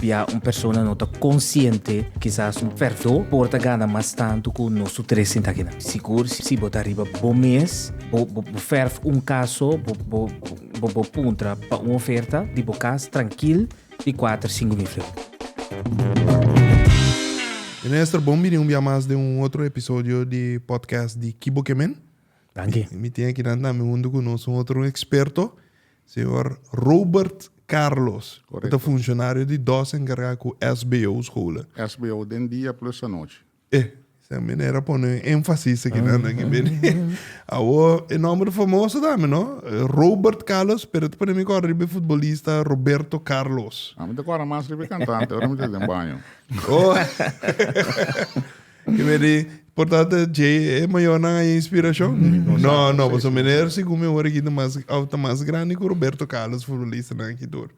bia un persona no ta konsiente, kisas un fèrfdó por ta gana mas tantu ku nos tur tres sinta akinan. Sigur si bo ta riba bo mes, bo bo fèrf un kaso, bo bo bo bo puntra pa un oferta di bo kas trankil di kuater 5000 florin. Minister, bon bini un bia mas den un otro episodio di podcast di Kibo Ke Men. Danki. Mi tin akinan tambe huntu ku nos un otro eksperto, Señor Robert Carlos, ku ta funshonario di dos enkargá ku SBO scholen. SBO den dia plus anochi. Eh, sa meneer a pone énfasis aki nan aki bini. Awo e nomber famoso tambe, no? Robert Carlos, pero ta pone mi kòrda riba e futbolista Roberto Carlos. A mi ta kòrda mas riba e kantante ora mi ta den baño. Oh. Ke me di, por tanto, dje e mayornan a inspirashon? No, no, pasobra meneer segun mi ora aki ta mas, of ta mas grandi ku Roberto Carlos futbolistanan aki tur.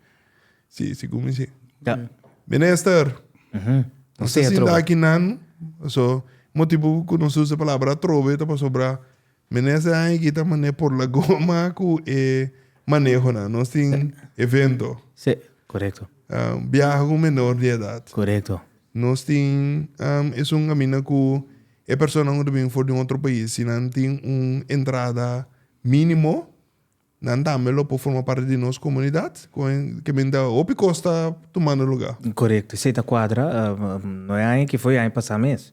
Si, segun mi si. Ja. Minister, nos ta Sea sinta atrobe. aki nan, so, motibu ku nos usa e palabra atrobe ta pasobra minister aña aki ta mane por la goma ku e manehonan. Nos tin evento, Sí, korekto. biaha ku menor di edat. Korekto. Nos tin esun kaminda ku e personanan ku ta bin for di un otro pais, si nan tin un entrada mínimo, nan tambe lo por forma parti di nos komunidat, ku ke men ta hopi kos ta tumando lugá. Korekto, esei ta kuadra. No e aña aki foi aña pasá mes.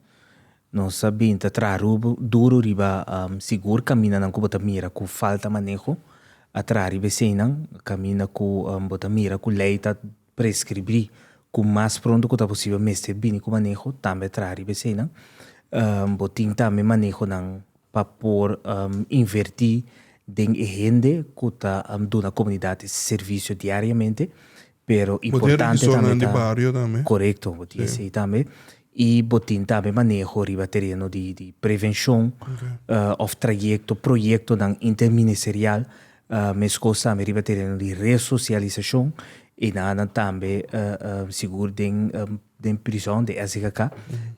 Nos a bin ta traha duru riba sigur kamindanan ku bo ta mira ku falta maneho, a traha riba eseinan, kaminda ku bo ta mira ku lei ta preskribí ku mas pronto ku ta posibel mester bini ku maneho, tambe traha riba eseinan. Bo tin tambe manehonan pa por invertí den e hende ku ta duna komunidat e servisio diariamente, pero Bo tin importante tambe revisornan di ta. bario tambe. Korekto, bo tin esei tambe. I bo tin tambe maneho riba tereno di prevenshon òf trayekto, proyektonan interministerial Meskos tambe riba tereno di resosialisashon i nan tambe sigur den den prison den SGK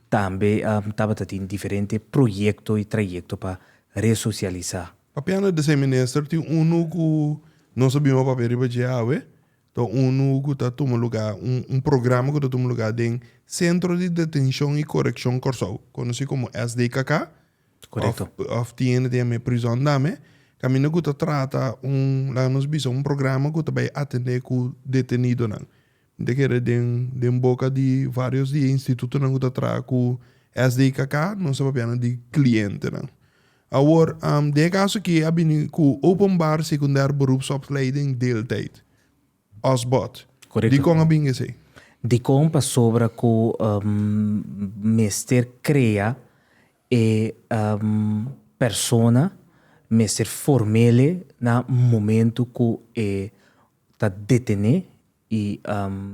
tambe tabata tin diferente proyekto i trayekto pa resosialisá. Papiando di esei minister tin unu ku nos a bima papia riba dje awe ta unu ku ta tuma lugá un programa ku ta tuma lugá den Sentro di Detenshon i Korekshon Kòrsou konosí komo SDKK. Correcto. Of, of tiene den e prison dame. Caminda cu ta trata un, laga nos bisa, un programa cu ta bay atende cu detenidonan. Mi ta kere den, den boca di varios di e institutonan cu ta traha cu SDKK, nos ta papiando di clientenan. Awor, um, den e caso aki a bini cu Openbaar Secundair Beroepsopleiding Deeltijd. Osbod. Correcto. Dikon a bin esei? Dikon pasobra ku mester krea e persona, mester formele na momento ku e ta detené i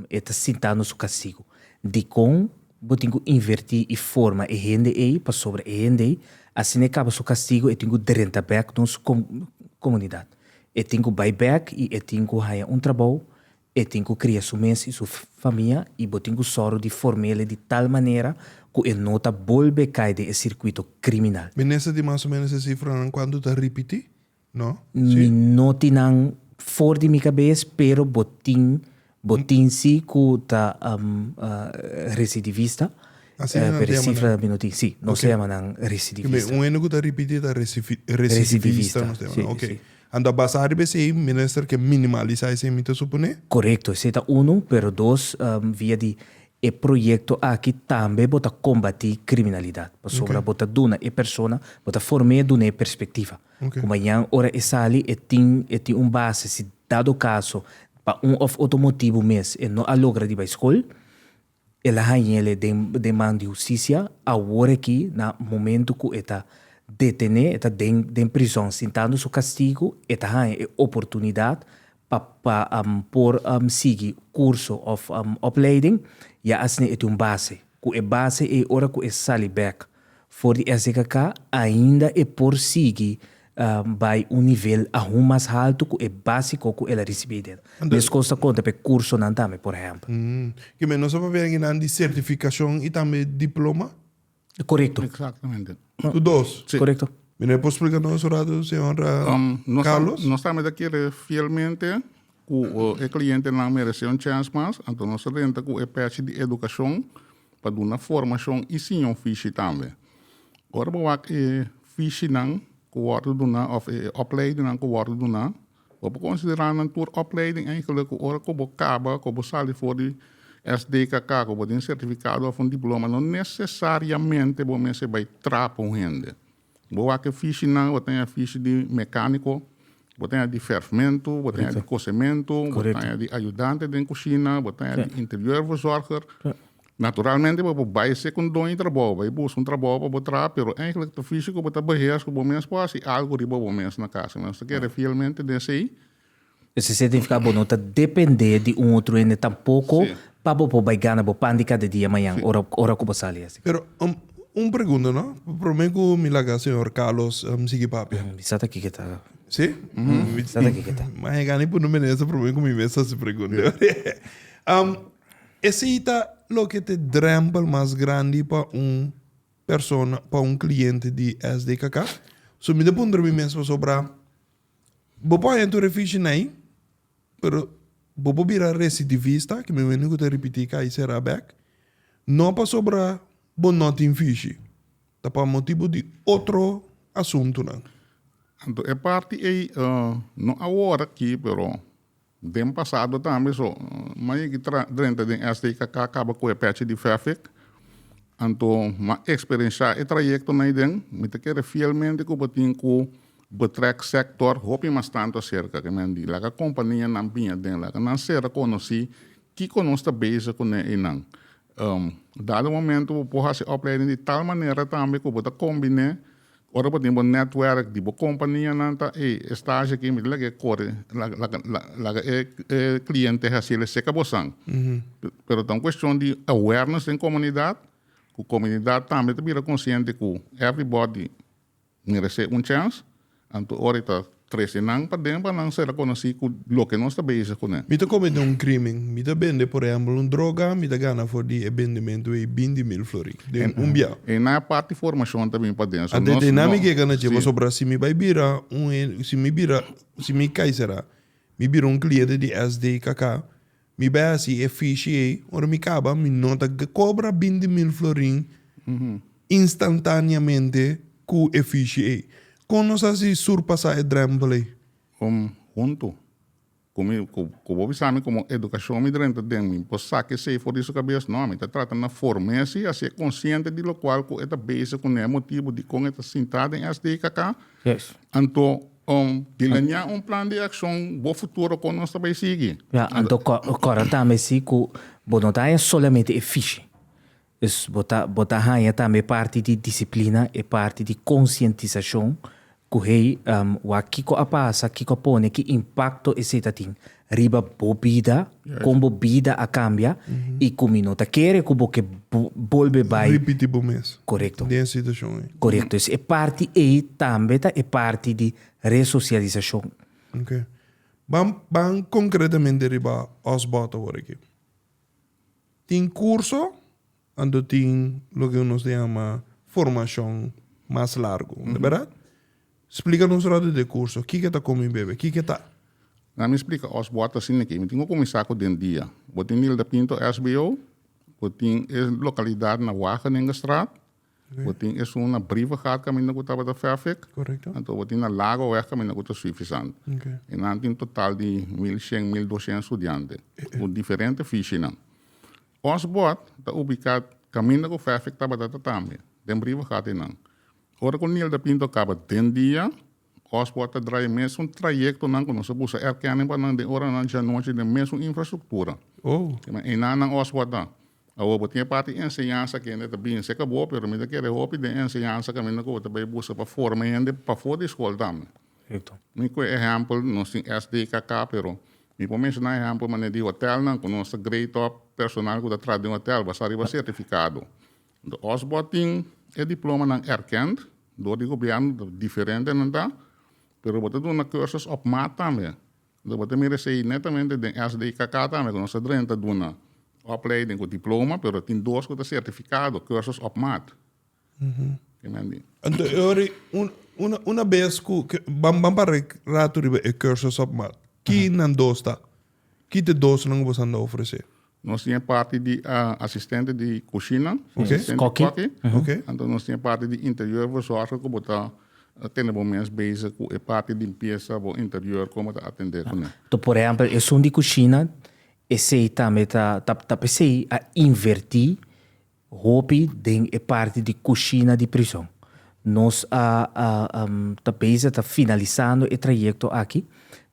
e ta sintando su kastigu. Dikon bo tin ku invertí i forma e hende ei pasobra e hende ei asina e kaba su kastigu e tin ku drenta bèk nos komunidat. E tin ku bai bèk i e tin ku haña un trabou, e tin ku kria su mes i su famia i bo tin ku sòru di form'el di tal manera ku e no ta bolbe kai den e sirkuito kriminal. Minister di mas o menos e sifranan kuantu ta ripití, no? Mi no tin nan for di mi kabes pero bo tin bo tin si ku ta residivista. Asina nan Pero ta yama cifra nan? mi no tin. Sí, nos ta yama nan recidivista. Un hende ku ta ripití ta recidivista nos ta yama nan. Sí, sí. Anto a basá riba esei minister ke minimalisá esei mi ta suponé? Korekto, esei ta unu, pero dos via di e proyekto aki tambe bo ta kombatí kriminalidat. Pasobra bo ta duna e persona, bo ta form'é duna e perspektiva. Ku mañan ora e sali e tin e tin un base si dado kaso pa un òf otro motibu mes e no a logra di bai skol, El a hañ'el den den man di hustisia, awor aki na momento ku e ta detené, e ta den den prizòn sintando su kastigu, e ta haña e oportunidat pa pa por sigui kurso òf opleiding, ya asina e tin un base. Ku e base ei ora ku e sali bèk for di SDKK ainda e por sigui bai un nivel aun mas haltu ku e básiko ku el a risibí den. Meskos ta konta pa e kursonan tambe, por ehèmpel. Ke men nos a papia akinan di sertifikashon i tambe diploma? Korekto. Eksaktamente. Tur dos? Si. Korekto. Mi no e por splika nos un ratu, señor Carlos? Nos tambe ta kere fielmente. ku e klientenan meresé un chèns mas, anto nos ta drenta ku e pèchi di edukashon pa duna formashon i siña un fishi tambe. Ora bo wak e fishinan ku wòrdu duná òf e opleidingnan ku wòrdu duná, bo por konsiderá nan tur opleiding eigentlik ku ora ku bo kaba, ku bo sali for di SDKK, ku bo tin sertifikado òf un diploma, no nesesariamente bo mester bai traha pa un hende. Bo wak e fishinan, bo ta haña fishi di mekániko, bo ta haña di fèrfmentu, bo ta haña di kosementu, bo ta haña di ayudante den kushina, bo ta haña di interieurverzorger. Naturalmente bo por bai sek un doño di trabou, bai buska un trabou pa bo traha, pero eigenlijk ta fishi ku bo ta beheers ku bo mes por hasi algu riba bo mes na kas. Nos ta kere fielmente den esei. Esei significa bo no ta depende di un otro hende tampoco pa bo por bai gana bo pan di cada dia mañan ora ora cu bo sali así. Pero un pregunta no, prome cu mi laga señor Carlos sigui papia. Mi sa ta kiko ta. Si? Mi sa ta kiko ta. Mas e gana di pone minister prome cu mi mes haci pregunta. Esei ta loke ta e drempel mas grandi pa un persona, pa un cliente di SDKK? So mi ta puntra mi mes pasobra Bo por haña tur e fishinan ei, pero bo por bira residivista, ke mi wende ku ta ripití kai será bèk, no pasobra bo no tin fishi, ta pa motibu di otro asuntunan. Anto e parti ei no awor aki, pero den pasado tambe so m'a yegi drenta den SDKK kaba ku e pechi di Fefik. Anto m'a eksperenshá e trayektonan ei den. Mi ta kere fielmente ku bo tin ku betrek sektor hopi mas tantu aserka ke men di laga kompanianan bin aden, laga nan sera konosí kiko nos ta bezig kuné einan. Dado momento bo por hasi opleiding di tal manera tambe ku bo ta kombiné Ora bo tin bo netwerk di bo kompanianan ta ey e stage aki mi ta laga e kore laga e e kliente hasi el seka bosan. Pero ta un kuestion di awareness den komunidat ku komunidat tambe ta bira konsiente ku everybody meresé un chèns Anto ora e ta trese nan paden pa nan sera konosí ku loke nos ta bezig kuné. Mi ta komete un krimen. Mi ta bende, por ehèmpel, un droga, mi ta gana for di e bendementu ei binti mil florin den un bia. E na e parti formashon ta bin paden. So nos no. Mi ke gana dje pasobra si mi bai bira un hende, si mi bira, si mi kai sera, mi bira un kliente di SDKK, mi bai hasi e fishi ei, ora mi kaba mi no ta kobra binti mil florin instantaneamente ku e fishi ei. Kon nos hasi surpasá e drèmpel ei? Om huntu. Ku mi, ku, ku bo bisa mi komo edukashon mi drenta den mi por saka esei for di su kabes? No, mi ta trata na form'é si, hasié konsiente di lokual ku e ta bezig kuné, e motibu dikon e ta sintá den SDKK. Anto, om delineá un plan di akshon bo futuro kon nos ta bai sigui. Ya, anto kòrda tambe si ku bo no ta haña solamente e fishi. Dus bo ta bo ta haña tambe e parti di disiplina, e parti di konsientisashon ku hey, wak kiko a pasa, kiko a pone, ki impakto esei ta tin riba bo bida, kon bo bida a kambia i ku mi no ta kere ku bo ke bolbe bai. Ripiti bo mes. Korekto. Den e situashon ei. Korekto. Dus e parti ei tambe ta e parti di resosialisashon. Oke. Ban ban konkretamente riba Osbòt awor aki. Tin curso, anto tin loke nos ta yama formacion mas largo, no ta berdad? Splica nos rato di e curso, kiko ta come bebe, kiko ta? Na mi splica os bo ta asina aki, mi tin cu cuminsa cu den dia. Bo tin Nilda Pinto SBO, bo tin e localidad na Wageningenstraat, Bo tin esun na Brievengat kaminda ku tabata Verfik. Korekto. Anto bo tin na Lagoweg kaminda ku ta Suffisant. Oké. I nan tin total di 1100, 1200 studiante ku diferente fishinan. Ons bòt ta ubiká kaminda ku Verfik tabata ta tambe, den Brievengat einan. Ora ku Nilda Pinto kaba den dia, ons bòt ta draai mesun trayektonan ku nos a buska erkenning pa nan den oranan djanochi den mesun infrastruktura. Oh. Einan nan ons bòt ta. Awor bo tin e parti enseñansa kende ta bin serka bo, pero mi ta kere hopi den enseñansa kaminda ku bo ta bai buska pa forma hende pafó di skol tambe. Korekto. Mi ku e ehèmpel, nos tin SDKK, pero mi por menshoná ehèmpel manera di hotèlnan ku nos ta grade op personal ku ta traha den hotèl basá riba sertifikado. Anto os bo tin e diplomanan erkend dor di gobièrnu, diferente nan ta, pero bo ta duna cursus op maat tambe. Anto bo ta mira esei netamente den SDKK tambe ku nos a drenta duna opleiding ku diploma, pero tin dos ku ta sertifikado, cursus op maat. Anto e ora un una una bes ku ban ban para ratu riba e cursus op maat, ki nan dos ta? Ki ta e dosnan ku boso anda ofresé? Nos tin e parti di asistente di kushina, asistente koki. Anto nos tin e parti di interieurverzorger ku bo ta tene bo mes bezig ku e parti limpiesa bo interieur kon bo ta atendé kuné. Anto por ehèmpel esun di kushina esei tambe ta ta p'esei a invertí Hopi den e parti di kushina di prison. Nos a ta bezig ta finalisando e trayekto aki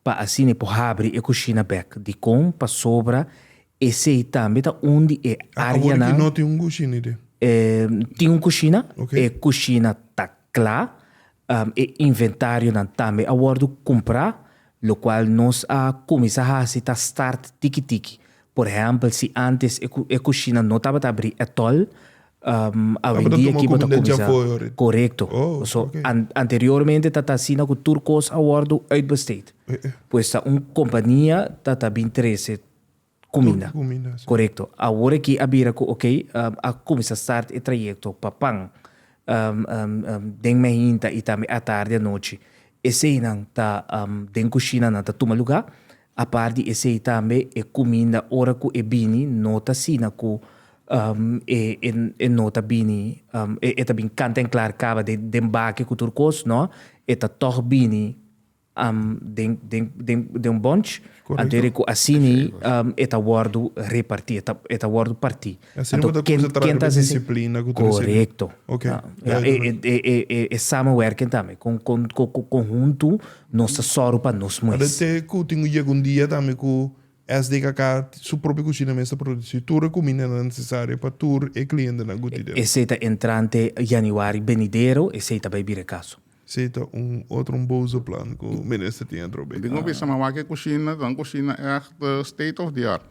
pa asina e por habri e kushina bek. Dikon? Pasobra esei tambe ta un di e areanan. Awor ki no tin un kushina ide? Tin un kushina, e kushina ta kla, E inventarionan tambe a wòrdu kumprá, lokual nos a kuminsá hasi ta start tiki tiki. Por ehèmpel, si ántes e kushina no tabata abrí ètòl, awendia aki bo ta kuminsá. Korekto. Paso anteriormente ta ta asina ku tur kos a wòrdu uitbesteed. Pues ta un kompania ta ta bin trese Kuminda. Kuminda, si. Korekto. Awor aki a bira ku okey, a kuminsá start e trayekto pa pan den mainta i tambe atardi anochi. Eseinan ta den kushinanan ta tuma lugá. Apart di esei tambe e kuminda ora ku e bini no ta asina ku e e no ta bini e ta bin kant en klar kaba den baki ku tur kos, no. E ta tòg bini den den den den un bunch anto e ku asini e ta wòrdu repartí e ta e ta wòrdu partí. Asina bo ta ken kuminsá traha ken ta riba hasi disiplina ku ta resibi. Korekto. Ok. Ja e e e e e samenwerking tambe kon kon kon kon huntu nos ta sòru pa nos Ora mes. te ku tin ku yega un dia tambe ku SDKK su propio kushina mes ta produsí tur e kumindanan nesesario pa tur e klientenan ku tin den. Esei ta entrante yanüari benidero esei ta bai bira e kaso. Esei ta un otro un bozo plan ku minister tin atrobe. Di no bisa ma wak e kushina ta un kushina ègt state of the art.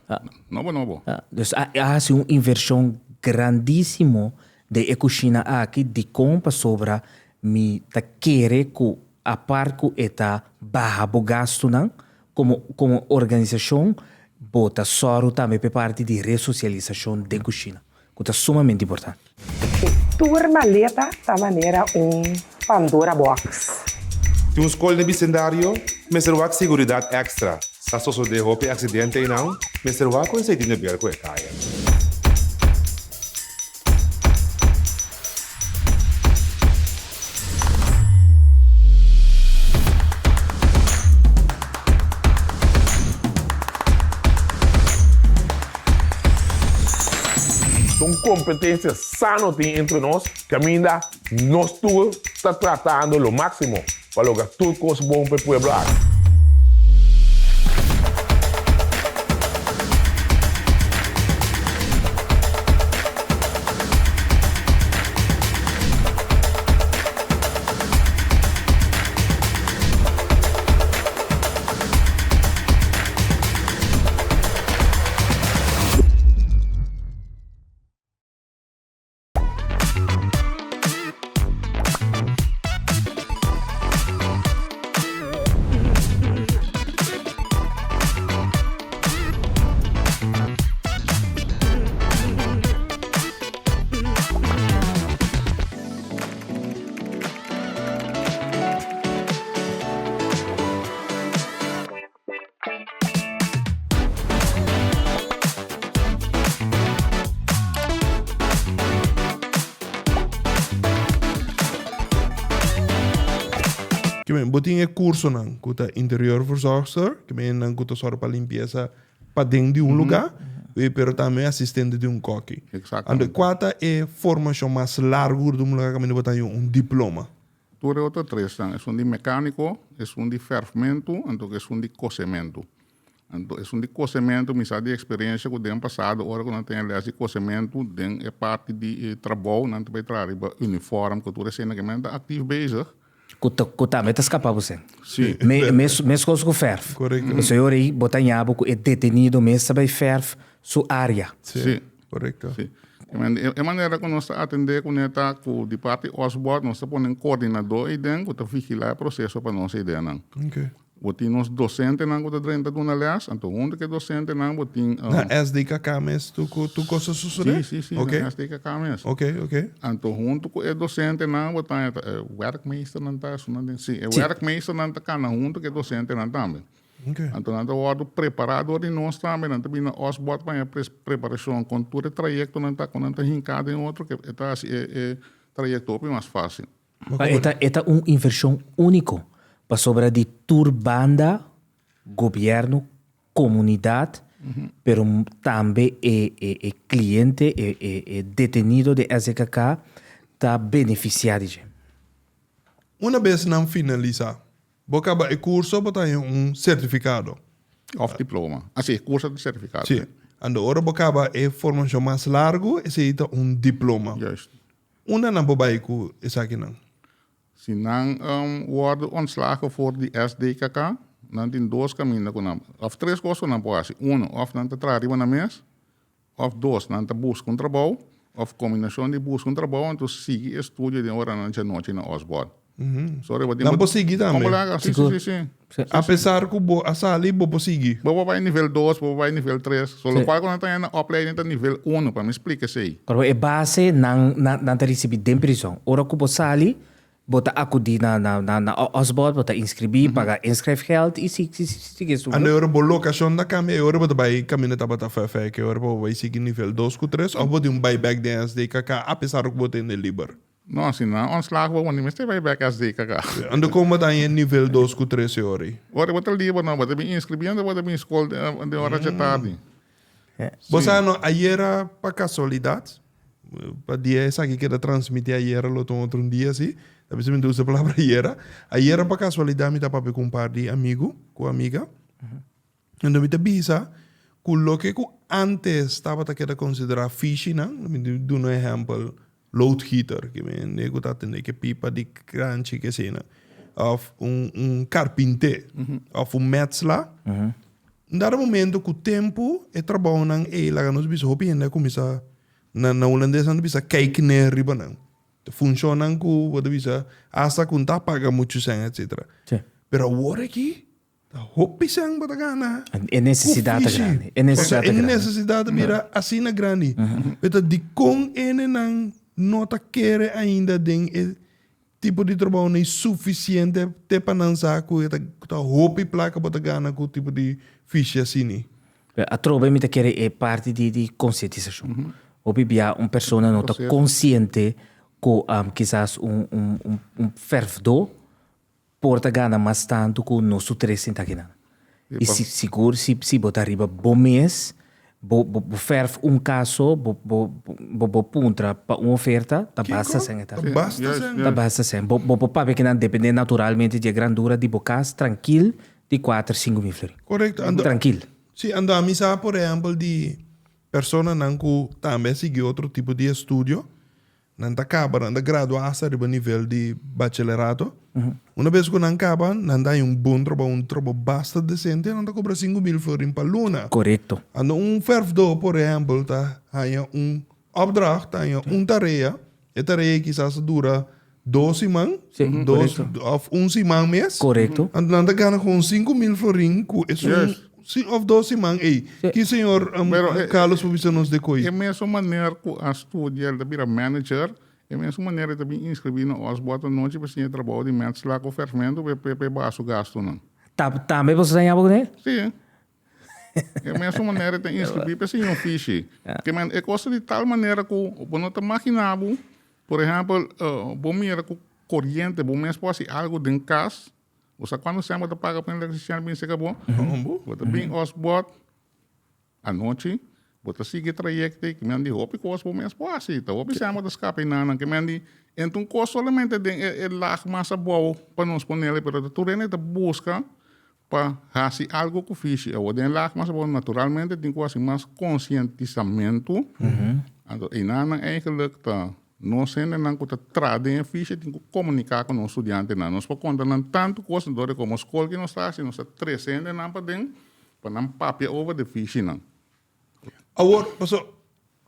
Nobo nobo. Dus a hasi un invershon grandísimo den e kushina aki dikon pasobra mi ta kere ku apart ku e ta baha bo gastunan komo komo organisashon bo ta sòru tambe pa e parti di resosialisashon den kushina. Ku ta sumamente importante. E tur maleta ta manera un Pandora box. Tin un skol den bisendario? Mester wak siguridat èkstra. Sa sosodé hopi aksidente einan? Mester wak ku esei tin de ber ku e kaya. Un competencia sano tin entre nos caminda nos tur ta tratando lo maximo pa logra tur cos bon pa e pueblo aki. Ke men, bo tin e kursonan ku ta interieurverzorgster, ke men nan ku ta sòru pa limpiesa paden di un lugá, pero tambe asistente di un kòki. Exactamente. Anto, kua ta e formashon mas largu di un lugá kaminda bo ta haña un diploma? Tur e otro tresnan, esun di mecanico, esun di ferfmentu, anto ku esun di kosementu. Anto esun di kosementu mi sa di eksperensia ku den pasado ora ku nan tene les di kosementu den e parti di e trabou nan ta bai traha riba uniform ku tur esena ke men ta aktif bezig. Ku ta ku tambe ta skapa bo sen. Si. Me mes meskos ku ferf. Korekto. Pasobra e ora ei bo ta ña bo ku e detenido mes ta bai ferf su área. Si. Korekto. Si. E manera ku nos ta atendé kuné ta ku di parti Osbod nos ta pone un koordinadó eiden ku ta vigilá e proseso pa nos eidennan. Bo tin nos dosentenan ku ta drenta duna lès, anto huntu ku e dosentenan bo tin. Na SDKK mes tur kos ta sosodé? Si, si, si, na SDKK mes. Ok, ok. Anto huntu ku e dosentenan bo ta e werkmeesternan ta esunnan den, si, e werkmeesternan ta kana huntu ku e dosentenan tambe. Anto nan ta wòrdu prepará dor di nos tambe, nan ta bini na Osbod pa haña preparashon kon tur e trayektonan ta, kon nan ta hinká den otro, ke e ta hasi e trayekto hopi mas fásil. Pa e ta e ta un invershon úniko, pasobra di tur banda, gobièrnu, komunidat, pero tambe e e e kliente, e e e detenido di SDKK ta benefisiá di dje. Una bes nan finalisá, bo kaba e kurso bo ta haña un sertifikado. Òf diploma. Ah si, e kurso ta sertifikado. Si. Anto ora bo kaba e formashon mas largu, esei ta un diploma. Juist. Unda nan por bai ku esakinan? Si nan wòrdu ontslagen for di SDKK, nan tin dos kaminda ku nan, òf tres kos ku nan por hasi. Uno, òf nan ta traha riba nan mes, òf dos, nan ta buska un trabou, òf kombinashon di buska un trabou anto sigui e studio den oranan djanochi na Osbod. Sorry, bo tin Nan por sigui tambe. Si, si, si, si. A pesar ku bo a sali, bo por sigui. Bo por bai nivel dos, bo por bai nivel tres. So lokual ku nan ta haña na opleiding ta nivel uno, pa mi splika esei. Pero e base nan nan ta risibi den prizon. Ora ku bo sali, bo ta akudí na na na Osbod, bo ta inskribí, paga inschrijfgeld i sigui sigui estudio. Ando e ora bo lokashon ta kambia, e ora bo ta bai kaminda tabata fèfè, ke ora bo bai sigui nivel dos ku tres òf bo tin un bai bèk den SDKK apesar ku bo tende liber? No, si nan ontslag bo, bo ni mester bai bek SDKK. Anto kon bo ta haña nivel dos ku tres e ora ei? Ora bo ta liber no, bo ta bin inskribí anto bo ta bin skol den ora dje tardi. Bo sa no, ayera pa kasualidat, pa dia esaki keda transmití ayera lo ta un otro un dia si, ta bisa mi ta usa e palabra ayera. Ayera pa kasualidat mi ta papia ku un par di amigu ku amiga. Anto mi ta bisa ku loke ku ántes tabata keda konsiderá fishinan, mi ta duna un ehèmpel, loodgieter, ke mi hende ku ta atendé ke pipa di kranchi ke asina, òf un un karpinté, òf un mètsla. Un dado momento ku tempu e trabounan ei laga nos bisa hopi hende a kuminsá, na na hulandes nan ta bisa kijk neer riba nan. Funshonnan ku bo ta bisa asta ku no ta paga muchu sèn etsetera. Pero awor aki Ta hopi sèn bo ta gana. E nesesidat ta grandi. E nesesidat ta grandi. E nesesidat ta bira asina grandi. Pero ta dikon enenan no ta kere ainda den e tipo di trabounan sufisiente te pa nan sa ku ta hopi plaka bo ta gana ku tipo di fishi asini. Atrobe mi ta kere e parti di konsientisashon. Hopi bia un persona no ta konsiente ku kisas un fèrfdó Por ta gana mas tantu ku nos tur tres sinta akinan. I si sigur si si bo ta riba bo mes, bo bo bo fèrf un kaso, bo bo bo bo puntra pa un oferta, ta basta sèn e ta. Ta basta sèn. Ta basta sèn. Bo bo por papia kinan dependé naturalmente di e grandura di bo kas, trankil di kuater, sinku mil florin. Korekto. Anto. Trankil. Si, anto ami sa por ehèmpel di personanan ku tambe a sigui otro tipo di estudio, Nan ta kaba, nan ta gradua hasta riba nivel di bachelerato. Una bes ku nan kaba, nan ta haña un bon trabou, un trabou basta desente, nan ta kobra 5000 florin pa luna. Korekto. Anto un fèrfdó, por ehèmpel, ta haña un opdracht, ta haña un tarea. E tarea ei kisas ta dura dos siman, dos òf un siman mes. Korekto. Anto nan ta gana kon 5000 florin ku esun Si of dos siman ey. Ki señor Carlos por bisa nos de koe? E mesun manera ku a studia el ta bira manager, e mesun manera e ta bin inskribí na Osbod anochi pa siña e trabou di metsla ku fermento pa e baha su gastunan. Tambe boso ta ñaba kuné? Si. E mesun manera e ta inskribí pa siña un fishi. Ke men e kos ta di tal manera ku bo no ta maginá bo, por ehèmpel, bo mira ku koriente bo mes por hasi algu den kas. Bo sa cuando Sam bo ta paga pa un electrician bin seca bo? Bo ta bin Osbod anochi, bo ta sigui trayecto y kimen di hopi cos bo mes por haci. Ta hopi Sam bo ta scapa y nan kimen di enta un cos solamente den e lag mas abou pa nos ponele pero ta tur hende ta busca pa haci algo cu fishi. Awor den e lag mas abou naturalmente tin cu haci mas concientisamento. Anto eynan eigenlijk ta Nos hendenan ku ta traha den e fishi tin ku komuniká ku nos studiantenan. Nos por konta nan tantu kos dor di komo skol ki nos ta hasi, nos ta trese hendenan paden pa nan papia over di fishinan. Awor, paso,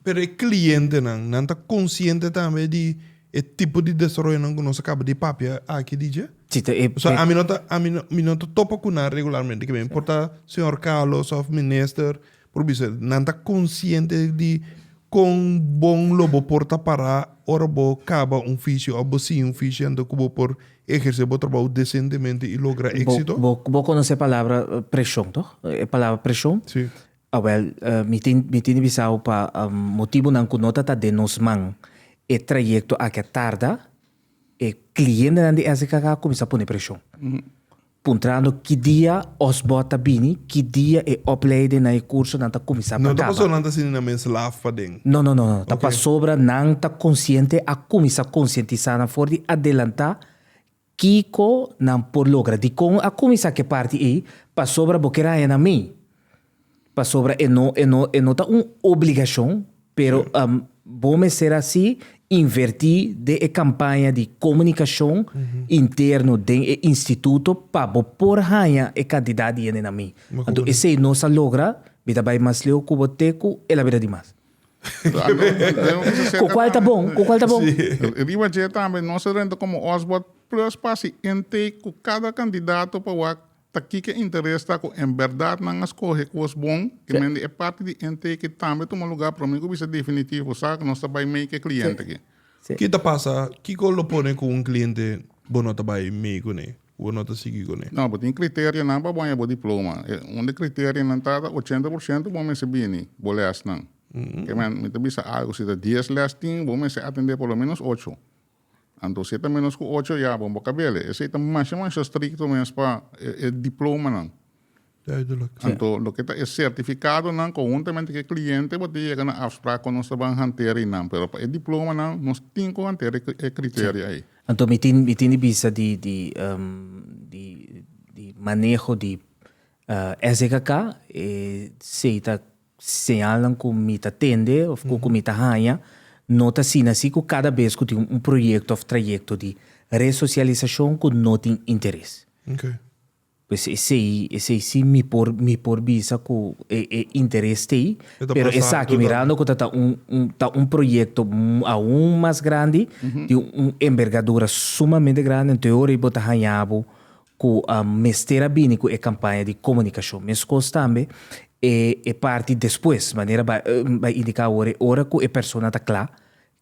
pero e klientenan, nan ta konsiente tambe di e tipo di desaroyonan ku nos a kaba di papia aki di dje? Si ta e. Pasobra ami no ta, ami no, mi no ta topa ku nan regularmente, ke mi por ta señor Carlos òf minister por bisa, nan ta konsiente di. Kon bon lo bo por ta pará ora bo kaba un fisio òf bo siña un fisio anto ku bo por ehersé bo trabou desentemente i logra éksito? Bo bo konosé e palabra preshon, tòg? E palabra preshon? Sí. Awèl, mi tin mi tin di bisa bo pa motibunan ku no ta ta den nos man e trayekto aki a tarda, e klientenan di SKK a kuminsá pone preshon. Puntrando ki dia Osbod ta bini, ki dia e opleiding nan e cursonan ta cuminsa pa No ta caba. pasobra nan ta sinti nan mes laf paden. No, no, no, no. Ta Ok. pasobra nan ta consciente, a cuminsa concientisa nan for di adelanta kico nan por logra. Dicon a cuminsa cu e parti ey? Pasobra bo kier haya nan mee. Pasobra e no e no e no ta un obligacion, pero bo mester haci inverti den e campaña di comunicacion interno den e instituto pa bo por haña e cantidad di hende na mi. Anto esey nos a logra, mi ta bay mas leu cu bo te cu el a bira di mas. Cu cual ta bon, cu cual ta bon. Riba dje tambe nos a renta como Osbod Plus pa haci intake cu cada candidato pa wak Ta kiko e interes ta ku en bèrdat nan a skohe kos bon? Ke men di e parti di intake tambe tuma lugá promé ku bisa definitivo sa ku nos ta bai mei ku e kliente aki. Ki ta pasa? Kiko lo pone ku un kliente bo no ta bai mei kuné, ku bo no ta sigui kuné? No, bo tin kriterionan pa bo haña bo diploma. Un di kriterionan ta ta ochenta por shento bo mester bini bo lèsnan. Ke men mi ta bisa algu, si ta dies lès tin, bo mester atendé por lo ménos ocho. Anto si e ta menos ku ocho ya bon bo kabele. Esei ta masha masha strikto mes pa e diplomanan. Duidelijk. Anto loke ta e sertifikadonan konhuntamente ku e kliente bo ta yega na afsprak ku nos ta ban hantera einan. Pero pa e diplomanan nos tin ku hantera e kriteria ei. Anto mi tin mi tin di bisa di di di di maneho di SDKK esei ta Señalnan ku mi ta tende òf ku mi ta haña no ta asina si ku kada bes ku tin un proyekto òf trayekto di resosialisashon ku no tin interes. Pues esei esei si mi por mi por bisa ku e e interes t'ei, pero esaki mirando ku ta ta un un ta un proyekto aun mas grandi, di un embergadura sumamente grandi, anto e ora ei bo ta haña bo ku a mester a bini ku e kampaña di komunikashon. Meskos tambe e e parti despues, manera bai bai indiká awor e ora ku e persona ta kla,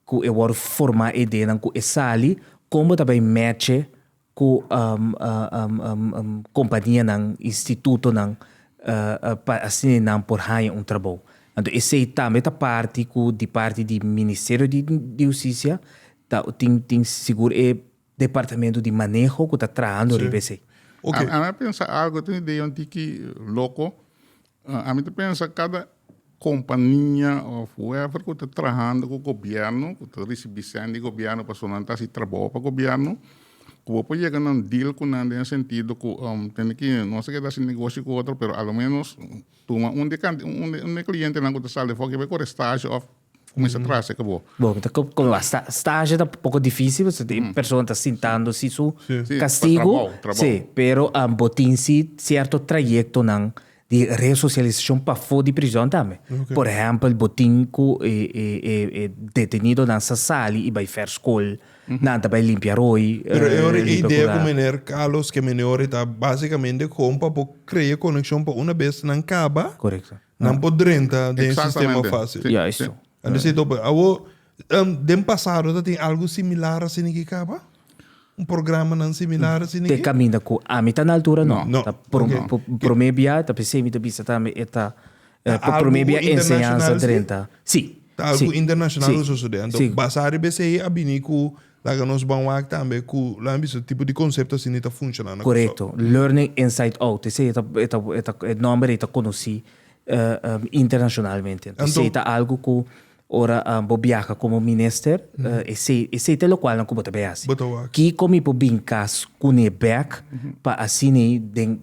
ku e wòrdu formá e ideanan ku e sali, kon bo ta bai mèche ku kompanianan, institutonan pa asina nan por haña un trabou. Anto esei tambe ta parti ku di parti di Ministerio di di Hustisia ta tin tin sigur e Departamento di maneho ku ta trahando riba esei. Ok. Ami a pensa algo, tin idea un tiki loko. Ami ta pensa kada kompania of whoever ku ta trahando ku gobièrnu, ku ta risibí sèn di gobièrnu pasobra nan ta hasi trabou pa gobièrnu, ku bo por yega na un deal ku nan den e sentido ku tene ki nos a keda hasi negoshi ku otro pero a lo menos tuma un di un di e klientenan ku ta sali afó ke bai kore stage of Cuminsa tras e cabo. Bo, ta co, co, sta, stage ta poco dificil, pasobra e persona ta sintando si su castigo. Trabou, trabou. Sí, pero um, bo tin si cierto trayectonan di resocialisacion pafó di prison tambe. Por ehempel, bo tin cu e, e, e, e detenidonan sa sali y bai ver school, nan ta bai limpia rooi, Pero e ora e limpia idea cura. cu meneer Carlos ke meneer ora ta basicamente con pa bo crea conexion pa una bes nan caba, Correcto. Nan por drenta den e sistema Exactamente. fácil. Sí, Juist. sí. En dus op, awo, den pasado ta tin algo similar asina ki kaba? Un programanan similar asina Te ki? kaminda ku ami ta na altura no. No. Ta pro, Ok. pro, promé bia, ta p'esei mi ta bisa tambe e ta, Ta eh, pa algo promé bia internacional enseñansa si? drenta. Sí. Ta algo sí, internacional sí, ku sosodé. Anto sí. basá riba esei a bini ku laga nos ban wak tambe ku laga mi bisa tipo di konsepto asina ta funshoná na Kòrsou. Korekto. Learning Inside Out. Esei e ta, e ta, e ta, e nòmber ei ta konosí internashonalmente. Anto Anto esei ta algu ku ora bo biaha komo minister, esei, esei ta e lokualnan ku bo ta bai hasi. Bo ta wak. Kiko mi por bin kas kuné bèk pa asina den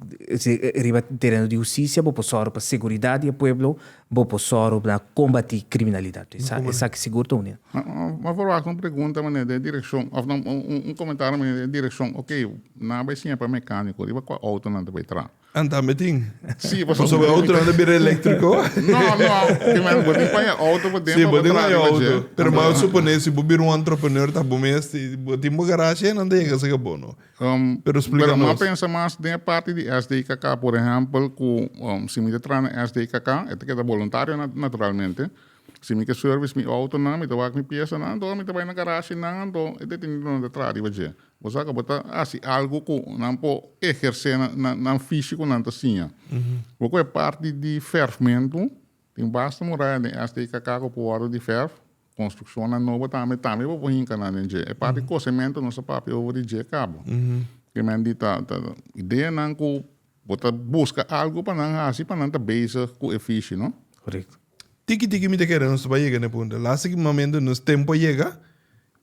riba tereno di hustisia bo por sòru pa seguridat di e pueblo, Bo por sòru na kombatí kriminalidat. Esaki sigur ta un. Ma verwacht un pregunta manera den direkshon òf no un komentario manera den direkshon oke nan a bai siña pa mekániko riba kua outo nan ta bai traha. An tambe tin. Si pasobra e outonan ta bira eléktriko. No no ki men bo tin paña outo pa den Si pa bo bo tin traha paña riba dje. outo pero bo a suponé si bo bira un entrepreneur ta bo mes bo tin bo garashe nan ta yega saka bo no. Pero splika nos. Pero mi a pensa mas den e parti di SDKK, por ehempel, ku si mi ta traha na SDKK, e ta keda boluntario naturalmente. Si mi ke service mi autonan, mi ta wak mi piesanan, anto mi ta bai na garashinan, anto e detenidonan ta traha riba dje. Bo sa ku bo ta hasi algu ku nan por ehersé nan fishi ku nan ta siña. Bo ku e parti di fèrfmentu, tin basta muraya den SDKK ku por wòrdu di fèrf, konstrukshonnan nobo tambe, tambe bo por hinka nan den dje. E parti kosementu nos a papia over di dje kaba. Ke men di ta ideanan ku bo ta buska algu pa nan hasi pa nan ta bezig ku e fishi, no? Korekto. Tiki tiki mi ta kere nos ta bai yega na e punto. Laatste momento nos tempo a yega.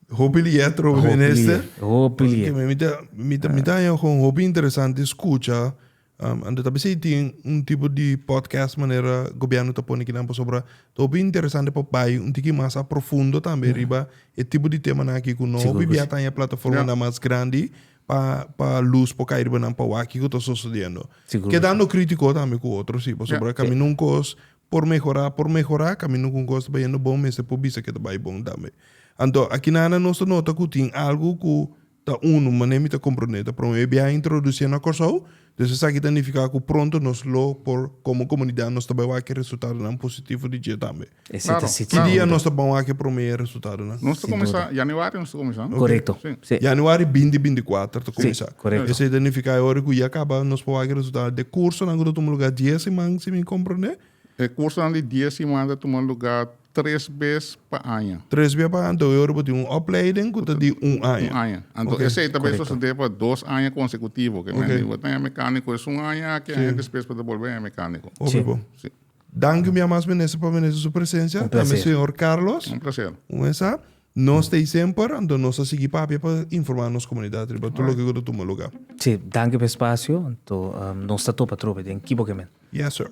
Hopi lié atrobe Hopi minister. lié, hopi lié. Porque mi ta mi ta mi ta haña gewoon hopi interesante scucha. Um, anto ta pesey tin un tipo di podcast manera gobierno ta pone kinan pasobra ta hopi interesante pa bai un tiki mas a profundo tambe riba e tipo di temanan aki ku no Sigur hopi ku bia si. ta haña plataformanan mas grandi pa pa luz por kai riba nan pa wak kiko ta sosodiendo. Sigur ku si. Kedando kritiko tambe ku otro si pasobra kaminda un kos Por mehorá, por mehorá, kaminda ku un kos ta bayendo bon mester por bisa ke ta bai bon tambe. Anto, akinana nos ta nota ku tin algu ku ta unu, manera mi ta komprondé, ta promé biaha introdusié na Kòrsou, dus esaki ta nifiká ku pronto nos lo por, komo komunidat nos ta bai wak e resultadonan positivo di dje tambe. Esei ta si Ki dia nos ta ban wak e promé resultadonan? Nos ta kuminsá, yanüari nos ta kuminsá. Korekto, si. Yanüari binti 24 ta kuminsá. Si, korekto. Esei ta nifiká e ora ku ya kaba nos por wak e resultado. De kursonan ku ta tuma lugá dies siman, si mi komprondé. E kursonan di dies siman ta tuma lugá tres bes pa aña. Tres bes pa aña, anto e ora bo tin un opleiding ku ta di un aña. Un aña. Anto esei ta bai sosodé pa dos aña konsekutivo. Ke men di bo ta haña mekániko esun aña aki, aña despues bo ta bolbe haña mekániko. Hopi bon. Si. Danki un bia mas minister pa minister su presencia. Un placer. Tambe señor Carlos. Un placer. Un esa. Nos ta ei semper, anto nos a sigui papia pa informa nos comunidad riba tur loke cu ta tuma lugar. Sí, danki pa e espacio. Anto nos ta topa atrobe den Kibo Ke Men. Yes sir.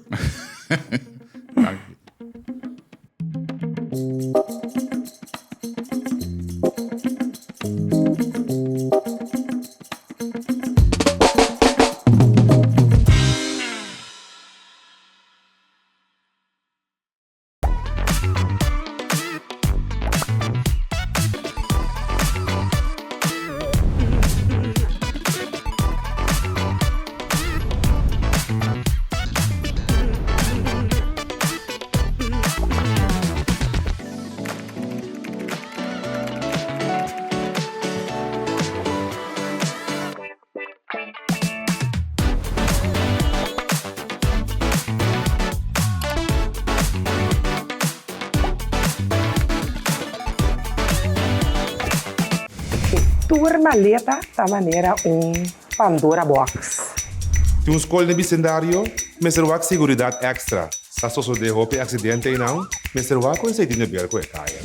Danki. E tur maleta ta manera un Pandora box. Tin un skol den bisendario? Mester wak siguridat èkstra. Sa sosodé hopi aksidente einan? Mester wak ku esei tin de ber ku e kaya.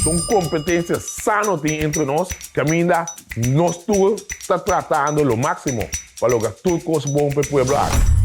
Un competencia sano tin entre nos caminda nos tur ta tratando lo maximo pa logra tur cos bon pa e pueblo aki.